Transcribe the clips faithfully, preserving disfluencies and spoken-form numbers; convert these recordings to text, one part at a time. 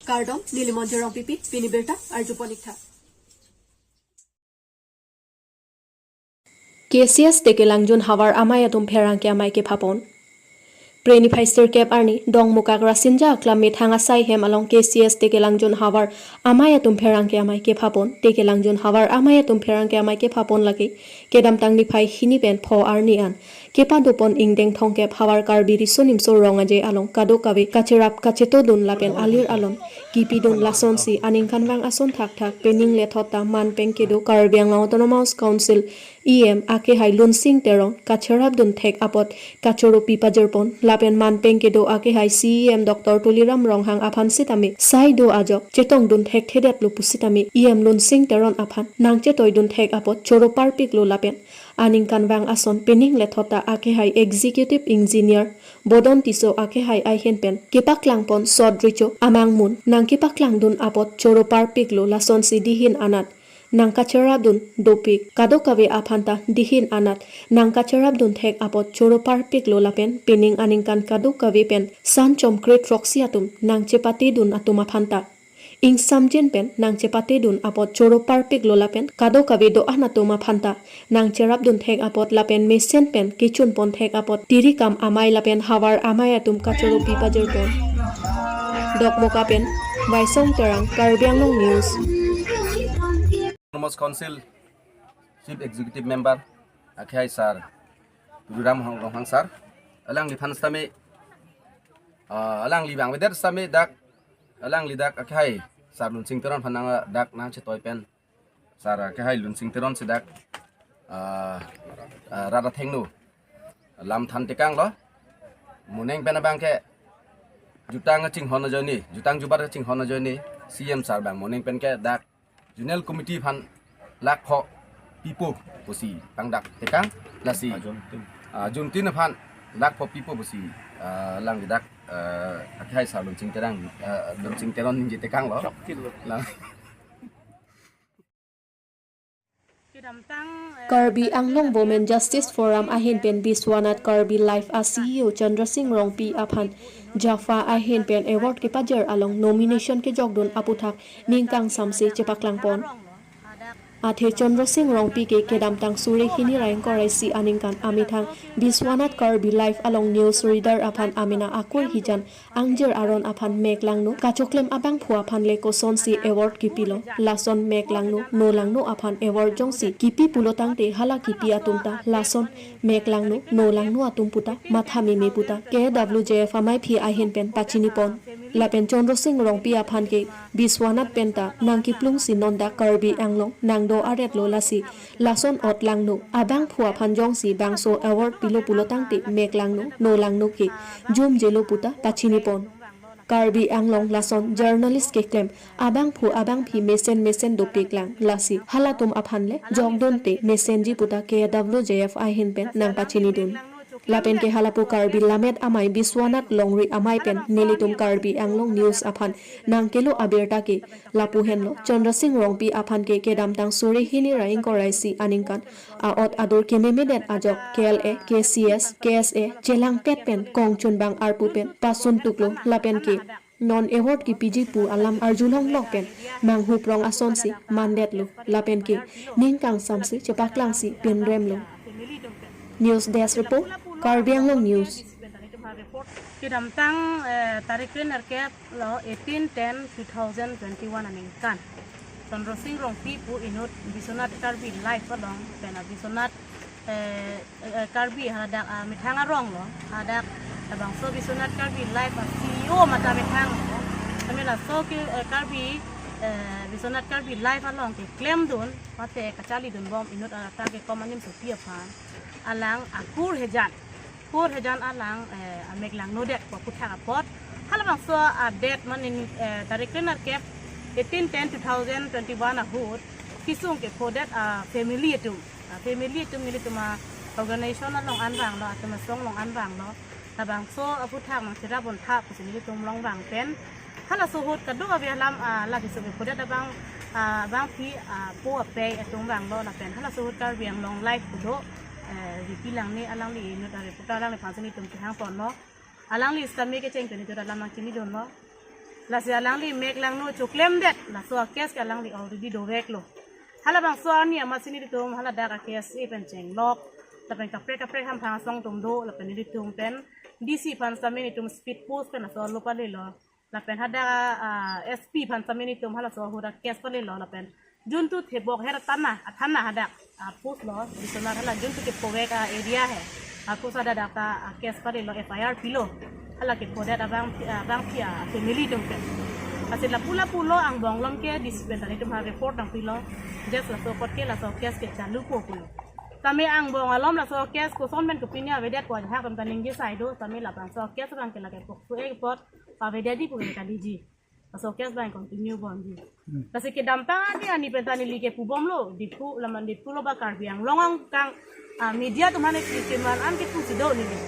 Kardom, neli Monjir Rongpipi, pini birta arjupon ik tha. K C S Tekelangjun havar amei atum pherangke amei kephapon. Phre niphai sirkep arni, Dongmukak Rasinja Aklam methang asai hem along K C S Tekelangjun havar amei atum pherangke amei kephapon. Tekelangjun havar amei atum pherangke amei kephapon lake kedamtang niphai hini pen pho arni an kepadopon ingdeng thomkep havar Karbi Riso Nimso Rong Aje along kadokave kacherap kachetodun lapen alir alon kipidun lasonsi aningkanvang ason thakthak pening lethot ta manpeng kedo Karbi Anglong Autonomous Council E M akehai Lunsing Teron kacherapdun thek apot kachoro pipajirpon lapen manpeng kedo akehai C E M Doctor Tuliram Ronghang aphan sitame sai do ajok chetongdun thekthedetlo pusitame E M Lunsing Teron aphan nangchetoidun thek apot choro parpiklo lapen aningkanvang ason pening lethot ta akehai Executive Engineer Bodon Tisso akehai ahin pen kepaklangpon sot recho amangmun nangkepaklangdun apot choro parpiklo lasonsi dihin anat nangkacherapdun dopik kadokave aphan ta dihin anat nangkacherapdun thek apot choro parpiklo lapen pening aningkan kadokave pen san chomkre throksi atum nangchepatedun atum aphan ta ingsamjin pen nangchepatedun apot choro parpiklo lapen kadokave do-an atum aphan ta nangcherapdun thek apot lapen mesen pen kechunpon thek apot tirikam amei lapen havar amei atum kachoro pipajirpon. Dokmoka pen Vaisong Terang, Karbi Anglong News. Autonomous Council Chief Executive Member akehai Sir Tuliram Hong- Ronghang Sir, alangliphan sitame, ah, alangli vangvedet sitame dak, alangli dak akehai Sir Lunsing Teron aphan nang dak nangchetoi pen Sir akehai Lunsing Teron si dak, ah, ah, rat athengno lam than tekanglo. Moning pen abang ke jutang chinghon ajoine, jutang jubat chinghon ajoine, C E M Sir abang moning pen ke dak Zonal Committee aphan lakh pho pipo pusi pangdak tekang, lasi, ah, Jumtin aphan lakh pho pipo pusi, ah, alangli dak, ah, akehai Sir Lunsing Terang, ah, Lunsing Teron ningje tekanglo. Lang. Karbi Anglong Women Justice Forum ahin pen Biswanath Karbi Live a C E O Chandra Singh Rongpi aphan JAFA ahin pen award kepajir along nomination kejokdun aputhak ningkangsamse chepaklangpon. Athe Chandra Singh Rongpi ke kedamtang suri hini ra ingkoi ra isi aningkan amethang Biswanath Karbi Live along news reader aphan amena akur hijan angjir aron aphan meklangno kachoklem abangphu aphan le kosonsi award kipilo, lason meklangno nolangno aphan award jongsi kipi pulo tangte hala kipi atum ta lason meklangno nolangno atum puta matha meme puta K W J F amaiphi ahin pen pachinipon. Lapen Chandra Singh Rongpi aphan ke Biswanath pen ta nangkiplungsi non dak Karbi Anglong nangdo aretlo, lasi lason otlangno abangphu aphan jongsi bangso award pilo pulo tangte meklangno nolangno ke jumjelo puta pachinipon. Karbi Anglong lason journalist keklem abangphu abangphi mesen mesen dopiklang, lasi halatum aphan le jokdunte mesenji puta K W J F ahin pen nangpachinidun. Lapen ke halapu Karbi Lammet Amei Biswanath Longri amei pen nelitum Karbi Anglong News aphan nangkelo abirta ke lapu henlo, Chandra Singh Rongpi aphan ke kedamtang suri hini ra ingkoi ra isi aningkan a-ot adur kememedet ajok K L A, K C S, K S A chelangpet pen kongchunbang arpu pen pasuntuklo, lapen ke non award kipiji pu alam arjulonglok pen manghuprong asonsi mandetlo, lapen ke ningkangsamse chepaklangsi pinremlo. News Desk Report, Karbi Anglong News. Kedamtang, eh, tarik krenerkep lo, eighteen ten two thousand twenty-one aningkan, Chandra Singh Rongpi pu inut Biswanath Karbi Live along pen a Biswanath, eh, eh, Karbi hadak, ah, methang arong lo, hadak labangso Biswanath Karbi Live a C E O mata methang lo. Kami laso ke, eh, Karbi, eh, Biswanath Karbi Live along keklemdun mate kachalidunbom inut arta kekom anim sopi aphan, alang akur hejan, kur hejan alang, eh, ameklangnodet pu aputhak apot. Halabangso adet manin, eh, tarik krenerkep eighteen ten two thousand twenty-one ahut kesung kephodet a family atum, a family atum nelitum a organization along anvanglo, atum asong along anvanglo. Labangso aputhak nangcherapdun tha pusi nelitum along vang pen halaso ahut kadokave alam, ah, la kesung kephodet abang, ah, abangpi, ah, po apei atum vanglo, lapen halaso ahut Karbi Anglong Live pu do, eh, V P Langne alangli inut a reporter alangliphan si nelitum kehangponlo. Alangli sitame kecheng pen inut alam nangchinidunlo. Lasi alangli mek langno choklemdet, laso a-case ke alangli already doveklo. Halabangso arni amatsi nelitum haladak a-case pen chenglok, lapen kaprek kaprek hamphang asong atum do, lapen nelitum pen D C aphan sitame nelitum speed post pen laso lo palelo. Lapen hadak, ah, S P aphan sitame nelitum halaso ahut a-case palelo, lapen juntu thebok her thana, athana hadak, ah, post lo, Biswanath hala juntu kepovek a-area he. Ah, post hadak ta, ah, case palelo, F I R pilo. Hala kepodet abang, ah, abangpi a-family atum ke. Lasi lapu lapulo angbong along ke D C pen ta nelitum ha report nangpilo. Just laso apot ke laso case ke chalupo pulo. Tame angbong along laso case koson pen kopine avedet ko ajahak pen ta ningje sai do, tame labangso case abang ke lake pokso ek apot pavedetji pu ke kadiji. Laso case abang continue bomji. Hmm. Lasi kedamtang ani ani pen ta neli kepubomlo, Diphu laman Diphu lo ba Karbi Anglong angkang, ah, media atum mane ke keman an kepusi do neli.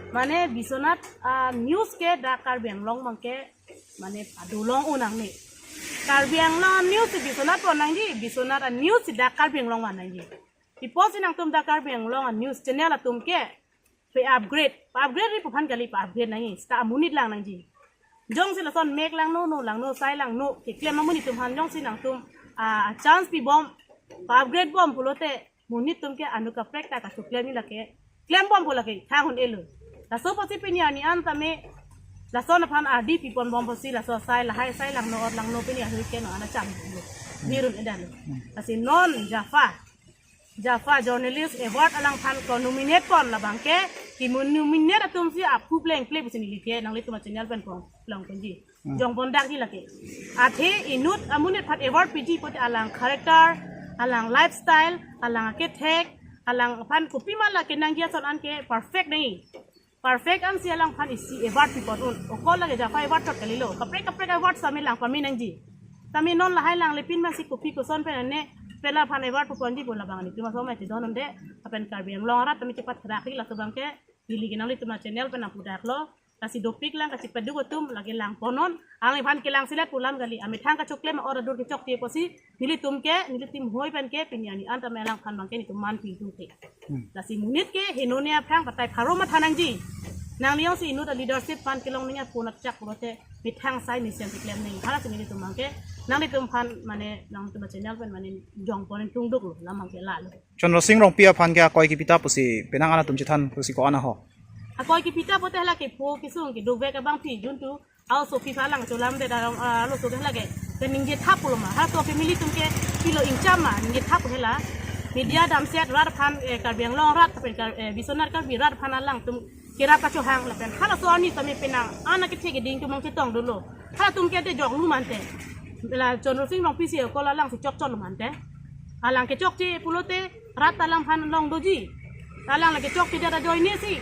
Mane Biswanath, ah, news ke dak Karbi Anglong abang ke mane padolong unang ni. Karbi Anglong news si Biswanath pon nangji, Biswanath a-news si dak Karbi Anglong van nangji. Ipo si nangtum dak Karbi Anglong a-news channel atum ke pe-upgrade, pa-upgrade ri pu aphan kali, pa-upgrade nangji, seta amonit lang nangji. Jongsi lason mek langno, no langno, sai langno keklem amonit atum aphan jongsi nangtum, ah, chance pibom, pa-upgrade bom pulote monit atum ke anu kaprek ta kachoklemji lake, klembom pu lake thang un-elo. Laso apotsi pini ani an tame lason aphan ardi piponbom apotsi laso sai lahai sai langno, ot langno pini ahui ke no ana cham lo, birun edalo. Lasi non Jaffa, Jaffa Journalist Award alangphan ko-nominate pon labang ke, kemun nominate atum si aphu plengple pusi neli ke nanglitum a-channel pen pon long ponji. Hmm. Jongpon dakji lake. Athe inut amonit aphan award piji pulote alang character, alang lifestyle, alang akethek, alangphan kopima lake nangji ason an ke perfect nangji. Perfect ansi alangphan isi award pipon un. Okol lake Jaffa Award chot kalilo. Kaprek kaprek award sitame lang pame nangji. Tame non lahai lang lepin masi kopi koson pen ane pen laphan award puponji pu labang nelitum asomai ti don unde. Lapen Karbi Anglong arat tame chepat krak hi laso abang ke neli ke nanglitum a-channel pen nangpudaklo. Lasi dopik lang kachepaduk atum lake lang ponon. Alangphan kelang selet pu alam kali. Amethang kachoklem a-or adur kechokche pusi nelitum ke, neli team hoi pen ke pini ani an tame alangphan abang ke nelitum man pi tum te. Hmm. Lasi monit ke henone aphrang patai pharo matha nangji. Nangli jongsi inut a-leadership aphan kelong ning apunat chak pulote methang sai mesen si klem nangji. Halasi nelitum abang ke nanglitum aphan mane nangtum a-channel pen mane jongpon tungduklo, lam abang ke lalo. Chandra Sing Rongpi aphan ke akoi kepitha pusi penang an atum chethan pusi ko-an ho? Akoi kepitha pulote hala kepo kesung kedovek abangpi juntu halaso aphi aphan lang cholamdet, ah, halaso ke lake ke ningje thap pulo ma, halaso family atum ke pilo ingcham ma, ningje thap pu hela. Media damset rat aphan, eh, Karbi Anglong rat pen Kar-, eh, Biswanath Karbi rat aphan alangtum kerap kachohang lapen halaso arni tame penang an akethe keding atum abang chetong dolo. Halatum ke te jok lu mante. La Chandra Sing Rongpi si okol alang si chokchok lu mante. Alang kechokche pulote rat alangphan long doji. Alang lake chokchedet ajoine si.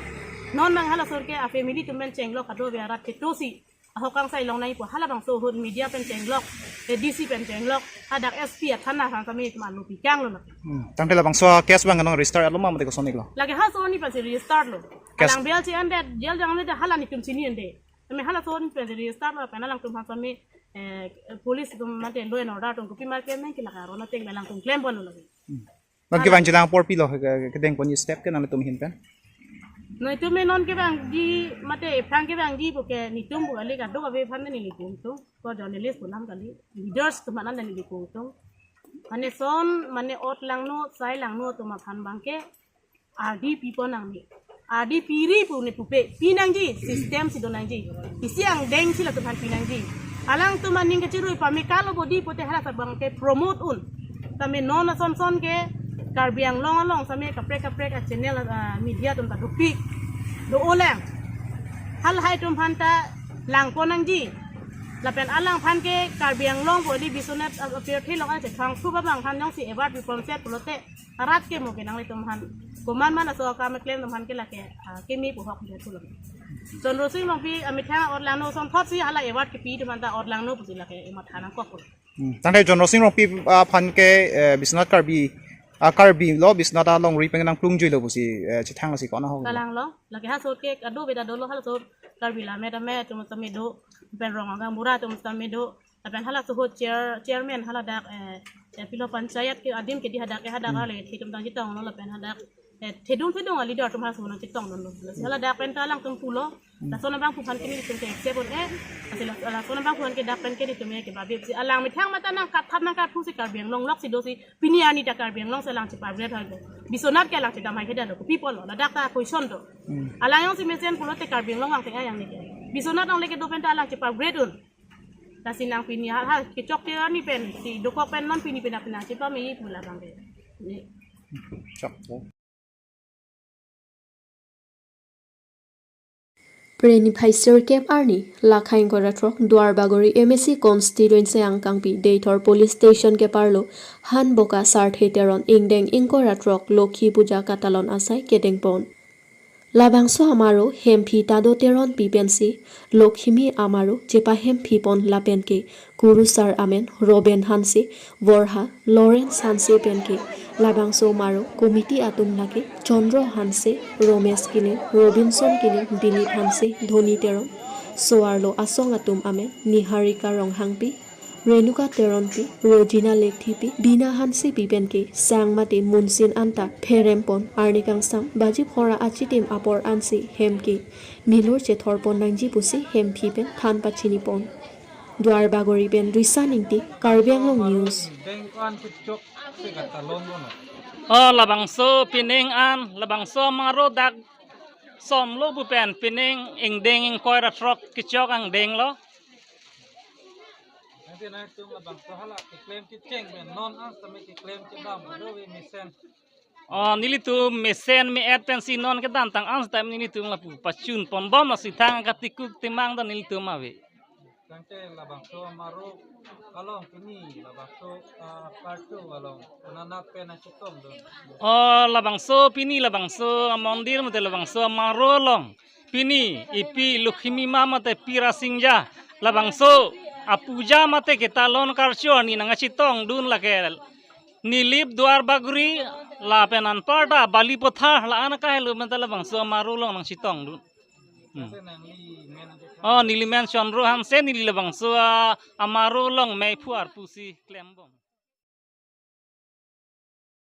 Non nang halaso ke a-family atum pen chenglok kadokave arat keto si ahok kangsai long nangji pu halabangso ahut media pen chenglok, eh, D C pen chenglok, hadak S P athana aphan tame itum alo pikanglo na. Hmm. Tangte labangso case abang nang register lo ma mate koson iklo? Lake halaso arni pensi register lo. Case. Alang bail si andet, jail jang andet hala nelitum chini ande. Tame halaso arni pensi register lo, pen alangtum aphan tame, eh, police atum mate law and order atum kopima klem nangji lake aron ateng alangtum klem ponlo lake. Hmm. Non kevang jilang apor pilo ke, ke, kedeng ponji step ke nanglitum ahin pen? Nelitum non kevangji mate aphrang kevangji pu ke nelitum pu kali, kadokave aphan nelitum tung. Ko journalist pu alam kali, leaders atum aphan nelitum tung. Mane son, mane ot langno, sai langno atum aphan abang ke ardi pipon nangne. Ardi piri pu ne pupe, pi nangji, system si do nangji. Isi angdeng si latum aphan pi nangji. Alangtum aning kachirui pame kalo bodi pulote halaso abang ke promote un. Tame non ason son ke Karbi Anglong along sitame kaprek kaprek a-channel, ah, media atum ta dopik do-o lang. Halahai atum aphan ta lang pon nangji. Lapen alangphan ke Karbi Anglong pu di Biswanath, ah, apirthe along an chethang thu abangphan jongsi award piponset pulote arat ke mo ke nanglitum aphan koman man aso akam keklem atum aphan ke lake, ah, keme pu hok dia thu lo. Chandra Sing Rongpi amethang ot langno asonthot si hala award kepi atum aphan ta ot langno pusi lake ematha nangkok pu. Hmm. Tangte Chandra Sing Rongpi, ah, aphan ke, eh, Biswanath Karbi, ah, Karbi lo Biswanath alongri pen nangplung juilo pusi, eh, chethang lasi ko-an ho? Kalang lo, lake halaso ke kadokave ta dolo, halaso Karbi Lammet Amen atum sitame do, pen Rong Agang Bura atum sitame do, lapen halaso ahut chair, chairman haladak, eh, eh, pilo panchayat ke adim ke di hadak ke hadak, hmm, ale thedung tang chetonglo lapen hadak, eh, thedung thedung a-leader atum halaso nangchetonglo. Hmm. Haladak pen ta alangtum pulo, Lason abangphu aphan ke nelitum ke accept un-e. Lasi la-, lason abangphu aphan ke dak pen ke nelitum ke babe si alang methang mata nangkatthap nangkatphu si Karbi Anglong lok si do si pini arni ta Karbi Anglong si alang chepa-upgrade hoi ko. Biswanath ke alang chedam hai kedalo ko people lo. Ladak ta question do. Hmm. Alang jongsi mesen pulote Karbi Anglong angteng ayang ni ke. Biswanath along le kedo pen ta alang chepa-upgrade un. Lasi nang pini hal hal kechok ke arni pen si dokok pen non pini pen apina chepa-me pu labang ke. Ni. Chok po. Phre niphai sirkep arni, lakhai ingkoi ra throk Duarbagori M A C constituency angkangpi Deithor Police Station keparlo, Hanboka Sarthe Teron ingdeng ingkoi ra throk Lokhi Puja katalon asai kedengpon. Labangso amaro Hemphi Tado Teronpi pensi, Lokhimi amaro chepahemphi pon lapen ke, kurusar amen Robin Hanse, vorha Lawrence Hanse penke, labangso amaro committee atum lake Chandra Hanse, Romesh Killing, Robinson Killing, Dilip Hanse, Dhoni Teron, so-arlo asong atum amen Niharika Ronghangpi, Renuka Teronpi, Rojina Lekthipi, Bina Hansepi penke sang mate munsin anta pherempon arni kangsam baji phongo ra achitim apor ansi hem ke milur chethorpon nangji pusi Hemphi pen than pachinipon. Duarbagori pen Risa Ingti, Karbi Anglong News. O labangso pining an, labangso amaro dak somlo pu pen pining ingdeng ingkoi ra throk kechok angdeng lo. Nanti na itum labangso hala keklem kecheng pen non an sami keklem kedam do we mesen. O, nelitum mesen me-et pensi non kedamtang an seta nelitum lapu pachun ponbom lasi thang katikuk timang ta nelitum ave. Tangte labangso amaro along pini labangso, ah, partu along nanat pen nangchetongdun. O, labangso pini labangso amondir mate labangso amaro along pini ipi Lokhimi ma mate pi Rasingja labangso apuja mate ketalon karcho arni nangchetongdun lake Nilip Duarbagori lapen anparta Balipathar la-an kahelo mate labangso amaro along nangchetongdun. Hmm. O, neli men Chandra Hanse, neli labangso, ah, amaro along meiphu arpu si klembom.